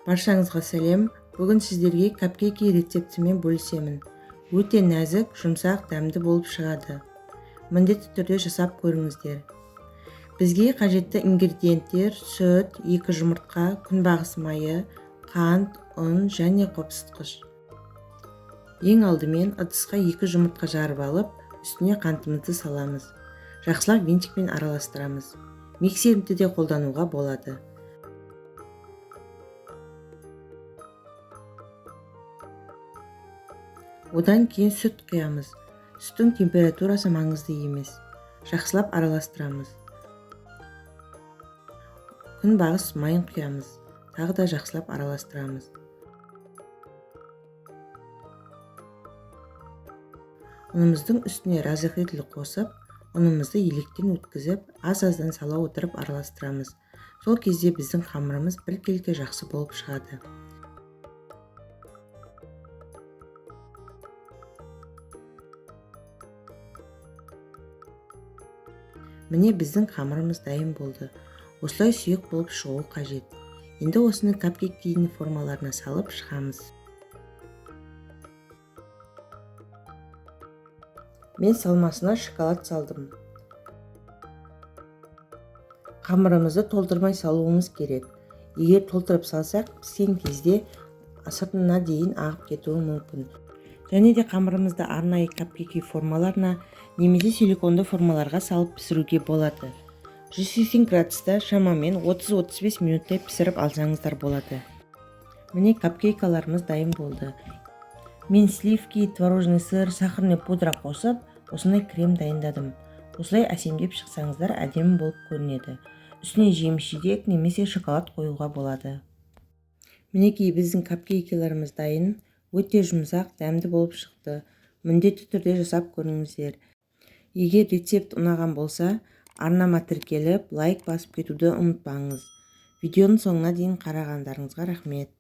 Баршаңызға сәлем. Бүгін сіздерге капкейки рецептімен бөлісемін. Өте нәзік, жұмсақ, дәмді болып шығады. Міндетті түрде жасап көріңіздер. Бізге қажетті ингредиенттер: сүт, 2 жұмыртқа, күнбағыс майы, қант, ұн және қопсытқыш. Ең алдымен ыдысқа 2 жұмыртқа жарып алып, үстіне қантымызды саламыз. Жақсылап венчикпен араластырамыз. Миксерді де қолдануға болады. Одан кейін сүт құямыз. Сүттің температурасы маңызды емес. Жақсылап араластырамыз. Күнбағыс майын құямыз. Тағы да жақсылап араластырамыз. Ұнымыздың үстіне разрыхлитель қосып, ұнымызды електен өткізіп, аз-аздан сала отырып араластырамыз. Сол кезде біздің қамырымыз біркелкі жақсы болып шығады. Міне біздің қамырымыз дайын болды. Осылай сұйық болып шығуы қажет. Енді осыны капкейктің формаларына салып шығамыз. Мен салмасына шоколад салдым. Қамырымызды толтырмай салуымыз керек. Егер толтырып салсақ, піскен кезде сыртына дейін ағып кетуі мүмкін. Және де қамырымызды арнайы капкейки формаларына немесе силиконды формаларға салып пісіруге болады. 180 градуста шамамен 30-35 минуттай пісіріп алсаңыздар болады. Міне капкейкаларымыз дайын болды. Мен сливки, творожный сыр, сахарный пудра қосып, осындай крем дайындадым. Осылай әсемдеп шықсаңыздар әдемі болып көрінеді. Үстіне жеміс-жидек немесе шоколад қоюға болады. Мінекей біздің капкейкаларымыз дайын. Өте жұмсақ, дәмді болып шықты. Міндетті түрде жасап көріңіздер. Егер рецепт ұнаған болса, арнама тіркеліп, лайк басып кетуді ұмытпаңыз. Видеоның соңына дейін қарағандарыңызға рахмет.